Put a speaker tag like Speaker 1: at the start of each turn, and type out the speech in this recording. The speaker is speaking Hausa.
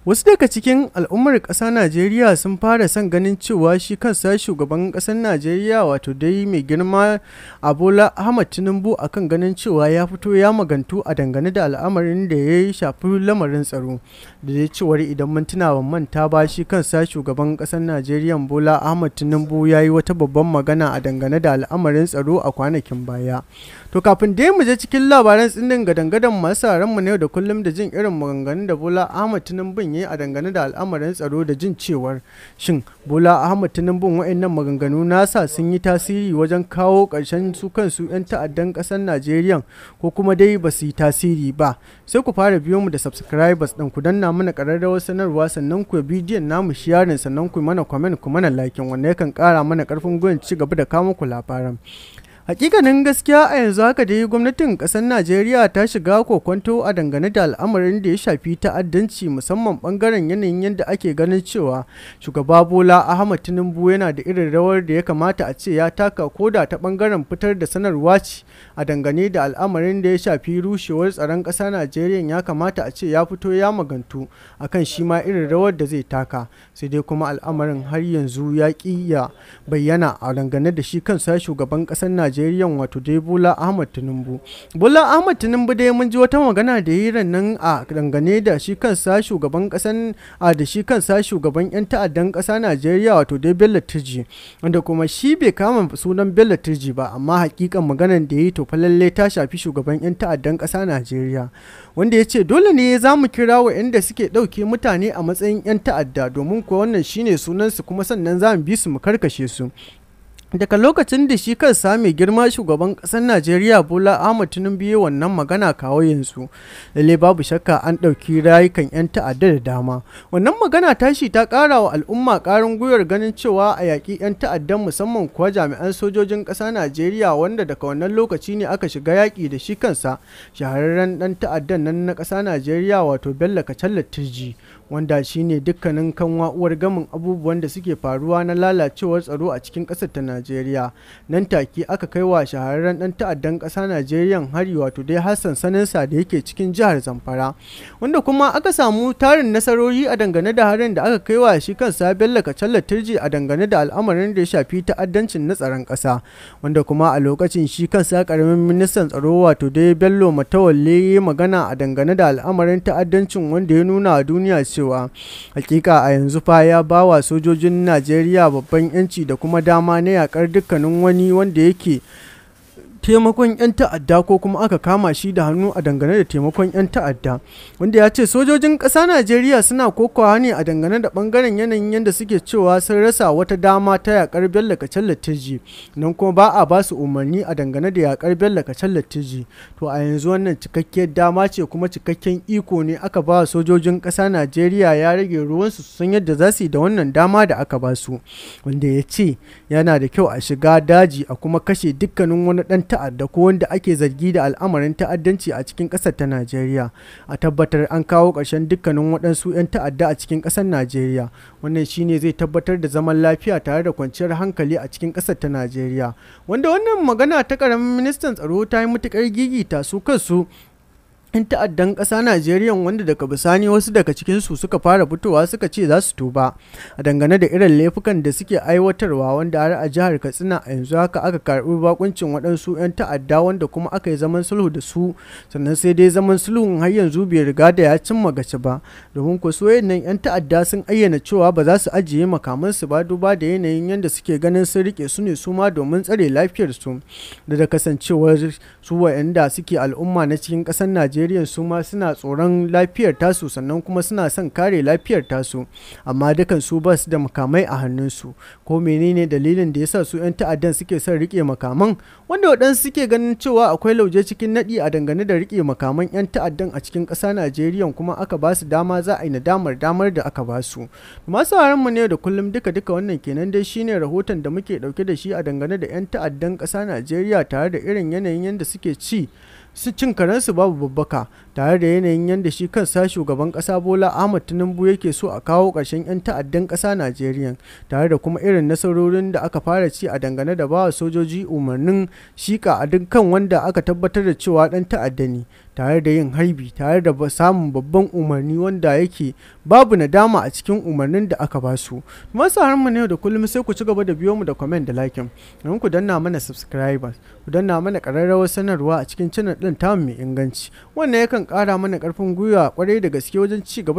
Speaker 1: Wasu daga cikin al'ummar ƙasa Najeriya sun fara son ganin cewa shi kansa shugaban ƙasar Najeriya, wato dai mai girma Bola Ahmad Tinubu, akan ganin cewa ya fito ya magantu a dangane da al'amarin da ya shafi lamarin tsaro. Da dai cewar idan mun tuna ban manta ba, shi kansa shugaban ƙasar Najeriya Bola Ahmad Tinubu ya yi wata babban magana a dangane da al'amarin tsaro a kwanakin baya. To kafin dai mu je cikin labaran tsindin gadan-gadan, masu mu na yau da kullum, da jin irin maganganun da Bola Ahmad Tinubu yi a dangane da al'amarin tsaro, da jin cewar shin Bola Ahmad Tinubu wa'annan maganganu nasa sun yi tasiri wajen kawo ƙarshen su kansu 'yan ta'addan ƙasar Najeriya ko kuma dai ba su yi tasiri ba, sai ku fara biyo mu da subscribers ɗin, ku danna mana ƙararrawar sanarwa, sannan ku bidiyon namu sharing, sannan ku mana comment, ku mana liking. Wannan yakan ƙara mana ƙarfin gwiwan ci gaba da kawo muku labaran. Hakikanin gaskiya, a yanzu haka dai gwamnatin kasar Najeriya ta shiga kokonto a dangane da al'amarin da ya shafi ta'addanci, musamman bangaren yanayin yadda ake ganin cewa shugaba Bola Ahmad Tinubu yana da irin rawar da ya kamata a ce ya taka, koda ta bangaren fitar da sanarwa ce a dangane da al'amarin da ya shafi rushewar tsaron ƙasa Najeriya. Ya kamata a ce ya fito ya magantu akan shi ma irin rawar da zai taka. Sai dai kuma al'amarin har yanzu ya ƙi ya bayyana a dangane da shi kansa shugaban ƙasar Najeriya, wato dai Bola Ahmad Tinubu. Bola Ahmad Tinubu dai mun ji wata magana da yi nan a dangane da shi kansa shugaban kasan a da shi kansa shugaban yan ta'addan kasa Najeriya, wato dai Bello Turji, wanda kuma shi bai kama sunan Bello Turji ba, amma hakikan maganan da yi to fa lalle ta shafi shugaban yan ta'addan kasa Najeriya, wanda ya ce dole ne za mu kira wa'anda suke ɗauke mutane a matsayin yan ta'adda, domin kuwa wannan shine sunansu, kuma sannan za mu bi su mu karkashe su. Daga lokacin da shi kansa mai girma shugaban ƙasar Najeriya Bola Ahmad Tinubu ya wannan magana kawo yanzu, lalle babu shakka an ɗauki rayukan 'yan ta'adda da dama. Wannan magana tashi ta ƙara wa al'umma ƙarin gwiwar ganin cewa a yaƙi 'yan ta'addan, musamman kuwa jami'an sojojin ƙasa Najeriya, wanda daga wannan lokaci ne aka shiga yaƙi da shi kansa shahararren ɗan ta'addan nan na ƙasa Najeriya, wato Bello Kachalla Turji, wanda shine dukkanin kanwa uwar gamin abubuwan da suke faruwa na lalacewar tsaro a cikin ƙasar ta Najeriya. Nan take aka kai wa shahararren ɗan ta'addan ƙasa Najeriya hari, wato dai Hassan saninsa da yake cikin jihar Zamfara, wanda kuma aka samu tarin nasarori a dangane da harin da aka kai wa shi kansa Bello Kachalla Turji a dangane da al'amarin da ya shafi ta'addancin na tsaron ƙasa, wanda kuma a lokacin shi kansa karamin ministan tsaro, wato dai Bello Matawalle, magana a dangane da al'amarin ta'addancin, wanda ya nuna a duniya cewa hakika a yanzu fa ya ba wa sojojin Najeriya babban yanci da kuma dama na yakar dukkanin wani wanda yake taimakon 'yan ta'adda ko kuma aka kama shi da hannu a dangane da taimakon 'yan ta'adda, wanda ya ce sojojin ƙasa Najeriya suna kokawa ne a dangane da bangaren yanayin yadda suke cewa sun rasa wata dama ta yakar Bello Kachalla Turji, nan kuma ba a ba su umarni a dangane da yakar Bello Kachalla Turji. To a yanzu wannan cikakkiyar dama ce kuma cikakken iko ne aka ba sojojin ƙasa Najeriya, ya rage ruwansu su san yadda za su yi da wannan dama da aka ba su, wanda ya ce yana da kyau a shiga daji a kuma kashe dukkanin wani ɗan ta'adda ko wanda ake zargi da al'amarin ta'addanci a cikin ƙasar ta Najeriya, a tabbatar an kawo ƙarshen dukkanin waɗansu 'yan ta'adda a cikin ƙasar Najeriya. Wannan shine zai tabbatar da zaman lafiya tare da kwanciyar hankali a cikin ƙasar ta Najeriya, wanda wannan magana ta ƙaramin ministan tsaro ta yi matuƙar gigita su kansu 'yan ta'addan ƙasa Najeriya, wanda daga bisani wasu daga cikinsu suka fara fitowa suka ce za su tuba a dangane da irin laifukan da suke aiwatarwa, wanda har a jihar Katsina a yanzu haka aka karɓi bakuncin waɗansu 'yan ta'adda, wanda kuma aka yi zaman sulhu da su. Sannan sai dai zaman sulhun har yanzu bai riga da ya cimma gaci ba, domin ko su wayannan 'yan ta'adda sun ayyana cewa ba za su ajiye makamansu ba, duba da yanayin yadda suke ganin sun rike su ne su ma domin tsare lafiyarsu, da kasancewar su wayanda suke al'umma na cikin ƙasar Najeriya su ma suna tsoron lafiyar tasu, sannan kuma suna son kare lafiyar tasu, amma dukan su ba su da makamai a hannunsu. Ko menene dalilin da yasa su 'yan ta'addan suke son rike makaman? Wanda waɗansu suke ganin cewa akwai lauje cikin naɗi a dangane da rike makaman 'yan ta'addan a cikin ƙasa Najeriya, kuma aka ba su dama, za a yi nadamar damar da aka ba su. Masu mu ne da kullum, duka duka wannan kenan dai shine rahoton da muke ɗauke da shi a dangane da 'yan ta'addan ƙasa Najeriya tare da irin yanayin yadda suke ci su cin karensu babu babbaka. Tare da yanayin yadda shi kansa shugaban ƙasa Bola Ahmad Tinubu yake so a kawo ƙarshen 'yan ta'addan ƙasa Najeriya, tare da kuma irin nasarorin da aka fara ci a dangane da bawa sojoji umarnin shika a dukkan wanda aka tabbatar da cewa ɗan ta'adda ne, tare da yin harbi, tare da samun babban umarni wanda yake babu nadama a cikin umarnin da aka basu. Masu mu ne da kullum, sai ku ci gaba da biyo mu da comment da like, don ku danna mana subscribers, ku danna mana ƙararrawar sanarwa a cikin channel ɗin tamu mai inganci. Wannan yakan ƙara mana ƙarfin gwiwa kwarai da gaske wajen ci gaba.